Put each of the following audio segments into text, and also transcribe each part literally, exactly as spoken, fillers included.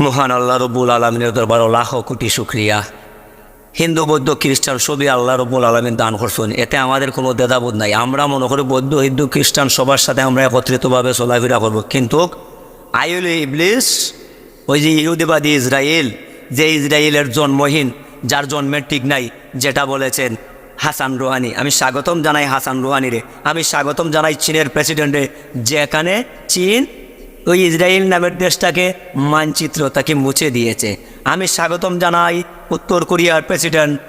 মহান আল্লাহ রব্বুল আলমিনের দরবারো লাখো কোটি শুকরিয়া। হিন্দু, বৌদ্ধ, খ্রিস্টান সবই আল্লাহ রব্বুল আলমিন দান করছেন, এতে আমাদের কোনো দ্বিধাবোধ নাই। আমরা মনে করি বৌদ্ধ, হিন্দু, খ্রিস্টান সবার সাথে আমরা একত্রিতভাবে চলাফেরা করব, কিন্তু আইলে ইবলিস, ওই যে ইহুদিবাদী ইসরায়েল, যে ইসরায়েলের জন্মহীন, যার জন্মের ঠিক নাই, যেটা বলেছেন হাসান রুহানি, আমি স্বাগতম জানাই হাসান রুহানিরে, আমি স্বাগতম জানাই চীনের প্রেসিডেন্টে, যেখানে চীন ওই ইসরায়েল নামের দেশটাকে মানচিত্র তাকে মুছে দিয়েছে। আমি স্বাগতম জানাই উত্তর কোরিয়ার প্রেসিডেন্ট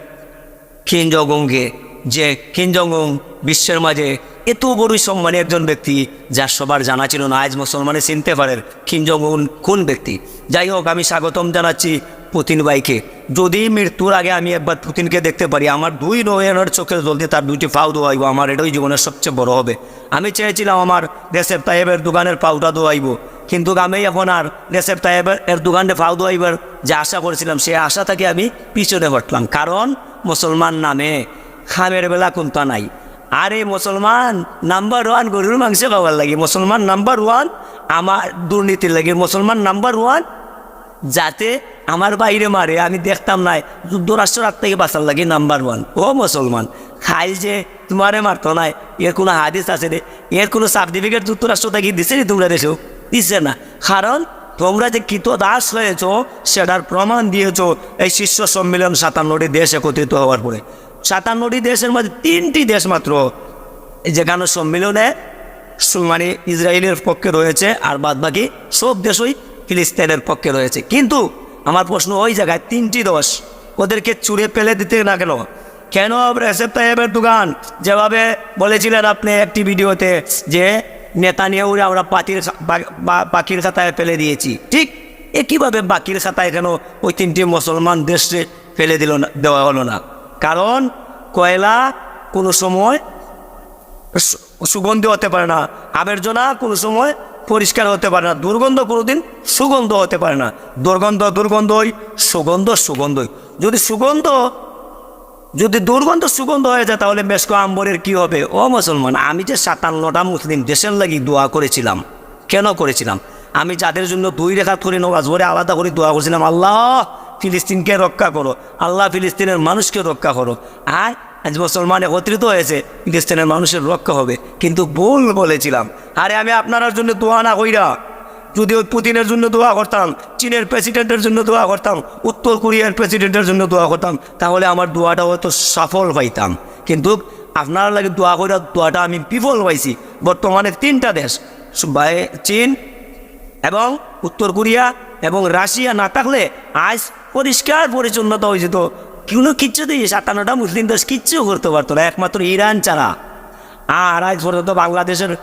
কিম জং উনকে, যে কিম জং উন বিশ্বের মাঝে এত বড়ই সম্মানী একজন ব্যক্তি, যা সবার জানা ছিল না। আজ মুসলমানে চিনতে পারেন কিম জং উন কোন ব্যক্তি। যাই হোক, আমি স্বাগতম জানাচ্ছি পুতিন ভাইকে। যদি মৃত্যুর আগে আমি একবার পুতিনকে দেখতে পারি, আমার দুই নয়নের চোখের জল দিয়ে তার দুইটি পাও ধোয়াইব, আমার এটাই জীবনের সবচেয়ে বড় হবে। আমি চেয়েছিলাম আমার রেসেপ তাইয়েবের দোকানের পাউটা ধোয়াইব, কিন্তু আমি এখন আর রেসেপ তাইয়েবের এর দোকানে পাও ধোয়াইবার যে আশা করেছিলাম, সেই আশা থেকে আমি পিছনে হটলাম। কারণ মুসলমান নামে খামের বেলা কুন্তা নাই। আরে মুসলমান নাম্বার ওয়ান গরুর মাংস খাওয়ার লাগি, মুসলমান নাম্বার ওয়ান আমার দুর্নীতির লাগি, মুসলমান নাম্বার ওয়ান যাতে আমার বাইরে মারে আমি দেখতাম নাই, যুক্তরাষ্ট্র রাত থেকে বাঁচার লাগি নাম্বার ওয়ান। ও মুসলমান, খাইল যে তোমারে মারতো নাই, এর কোনো হাদিস আছে রে? এর কোনো সার্টিফিকেট যুক্তরাষ্ট্র থেকে দিছে নি তোমরা দেশেও? দিছে না। কারণ তোমরা যে কৃত দাস হয়েছ, সেটার প্রমাণ দিয়েছ এই শীর্ষ সম্মেলন সাতান্নটি দেশ একত্রিত হওয়ার পরে। সাতান্নটি দেশের মধ্যে তিনটি দেশ মাত্র যেখানে সম্মেলনে সু-, মানে ইসরায়েলের পক্ষে রয়েছে, আর বাদ বাকি সব দেশই ফিলিস্তিনের পক্ষে রয়েছে। কিন্তু আমার প্রশ্ন ওই জায়গায়, তিনটি দেশ ওদেরকে ছুঁড়ে ফেলে দিতে না কেন? কেন রেসেপ তাইয়েবের দোকান, যেভাবে বলেছিলেন আপনি একটি ভিডিওতে যে নেতানিয়াহুরে আমরা পাতির খা-, বা-, বা-, পাখির খাতায় ফেলে দিয়েছি, ঠিক একইভাবে পাখির খাতায় কেন ওই তিনটি মুসলমান দেশে ফেলে দিল না, দেওয়া হলো না? কারণ কয়লা কোনো সময় সু-, সুগন্ধি হতে পারে না, আবর্জনা কোনো সময় পরিষ্কার হতে পারে না, দুর্গন্ধ কোনোদিন সুগন্ধ হতে পারে না। দুর্গন্ধ দুর্গন্ধই, সুগন্ধ সুগন্ধই। যদি সুগন্ধ, যদি দুর্গন্ধ সুগন্ধ হয়ে যায়, তাহলে মেশক আম্বরের কি হবে? ও মুসলমান, আমি যে সাতান্নটা মুসলিম দেশের লাগি দোয়া করেছিলাম, কেন করেছিলাম? আমি যাদের জন্য দুই রেখাত করে নমাজ পড়ে আলাদা করে দোয়া করছিলাম, "আল্লাহ, ফিলিস্তিনকে রক্ষা করো, আল্লাহ, ফিলিস্তিনের মানুষকে রক্ষা করো।" আর আজ মুসলমান একত্রিত হয়েছে, ফিলিস্তিনের মানুষের রক্ষা হবে, কিন্তু ভুল বলেছিলাম। আরে, আমি আপনারার জন্য দোয়া না কইরা যদি ওই পুতিনের জন্য দোয়া করতাম, চীনের প্রেসিডেন্টের জন্য দোয়া করতাম, উত্তর কোরিয়ার প্রেসিডেন্টের জন্য দোয়া করতাম, তাহলে আমার দোয়াটা হয়তো সফল পাইতাম। কিন্তু আপনারার লাগি দোয়া কইরা দোয়াটা আমি বিফল পাইছি। বর্তমানে তিনটা দেশ, সু-, বাই-, চীন এবং উত্তর কোরিয়া এবং রাশিয়া না থাকলে আজ পরিষ্কার পরিচ্ছন্নতা হয়েছে। তো কোনো কিচ্ছু দিয়ে সাতান্নটা মুসলিম দেশ কিচ্ছু করতে পারতো না, একমাত্র ইরান ছাড়া। আর আজ পর্যন্ত বাংলাদেশের,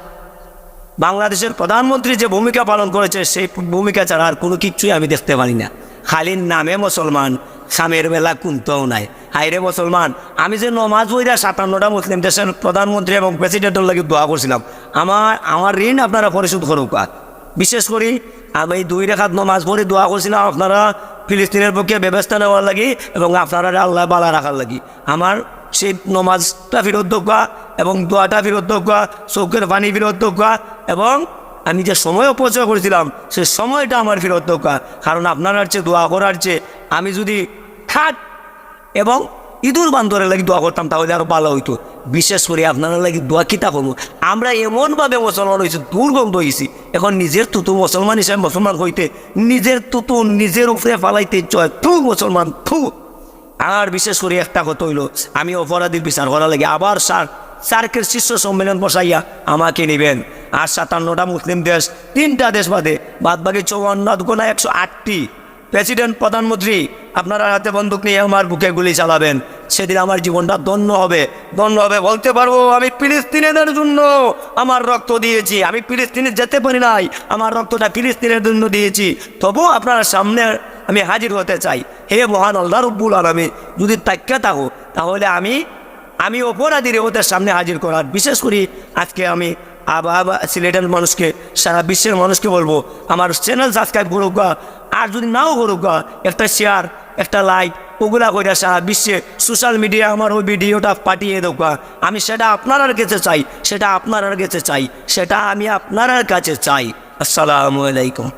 বাংলাদেশের প্রধানমন্ত্রী যে ভূমিকা পালন করেছে, সেই ভূমিকা ছাড়া আর কোনো কিচ্ছুই আমি দেখতে পারি না। খালি নামে মুসলমান, খামের বেলা কুন্তাও নাই। হায় রে মুসলমান, আমি যে নমাজ পড়িয়া সাতান্নটা মুসলিম দেশের প্রধানমন্ত্রী এবং প্রেসিডেন্টের লাগি দোয়া করছিলাম, আমার, আমার ঋণ আপনারা পরিশোধ করুক্কা। বিশেষ করি আমি দুই রেখাত নমাজ পড়ি দোয়া করছিলাম আপনারা ফিলিস্তিনের পক্ষে ব্যবস্থা নেওয়ার লাগি এবং আপনারা আল্লাহ বালা রাখার লাগি। আমার সেই নমাজটা ফিরত দেউক্কা এবং দোয়াটা ফিরত দেউক্কা, চোখের পানি ফিরত দেউক্কা এবং আমি যে সময় অপচয় করেছিলাম, সেই সময়টা আমার ফিরত দেউক্কা। কারণ আপনারার চেয়ে দোয়া করার চেয়ে আমি যদি খাট এবং ইঁদুর বান্দরের লাগি দোয়া করতাম, তাহলে আরো ভালো হইতো। বিশেষ করে আপনারার লাগি দোয়া কিতা করবো? আমরা এমনভাবে মুসলমান হইছি, দুর্গন্ধ হইছি। এখন নিজের তুতু মুসলমান হিসাবে মুসলমান হইতে নিজের তুতু নিজের উপরে ফালাইতে ইচ্ছা হয়। থু মুসলমান, থু। আর বিশেষ করে একটা কথা হইলো, আমি অপরাধীর বিচার করার লাগি আবার সার-, সার্কের শীর্ষ সম্মেলন বসাইয়া আমাকে নিবেন। আর সাতান্নটা মুসলিম দেশ, তিনটা দেশ বাদে, বাদ বাকি চুয়ান্ন, না, একশো আটটি প্রেসিডেন্ট, প্রধানমন্ত্রী আপনারা হাতে বন্দুক নিয়ে আমার বুকে গুলি চালাবেন, সেদিন আমার জীবনটা ধন্য হবে। ধন্য হবে, বলতে পারবো, "আমি ফিলিস্তিনিদের জন্য আমার রক্ত দিয়েছি, আমি ফিলিস্তিনে যেতে পারি নাই, আমার রক্তটা ফিলিস্তিনের জন্য দিয়েছি।" তবু আপনার সামনে আমি হাজির হতে চাই। হে মহান আল্লাহ রব্বুল আলামিন, যদি তাকিয়ে থাকো, তাহলে আমি, আমি অপরাধীরে ওদের সামনে হাজির করার। বিশেষ করি আজকে আমি আবার, আবার সিলেটের মানুষকে, সারা বিশ্বের মানুষকে বলবো, আমার চ্যানেল সাবস্ক্রাইব করুক্কা, আর যদি নাও করুক্কা, একটা শেয়ার, একটা লাইক, ওগুলা কইরা সারা বিশ্বে সোশ্যাল মিডিয়া আমার ওই ভিডিওটা পাঠিয়ে দেউক্কা। আমি সেটা আপনারার কাছে চাই, সেটা আপনারার কাছে চাই, সেটা আমি আপনারার কাছে চাই। আসসালামু আলাইকুম।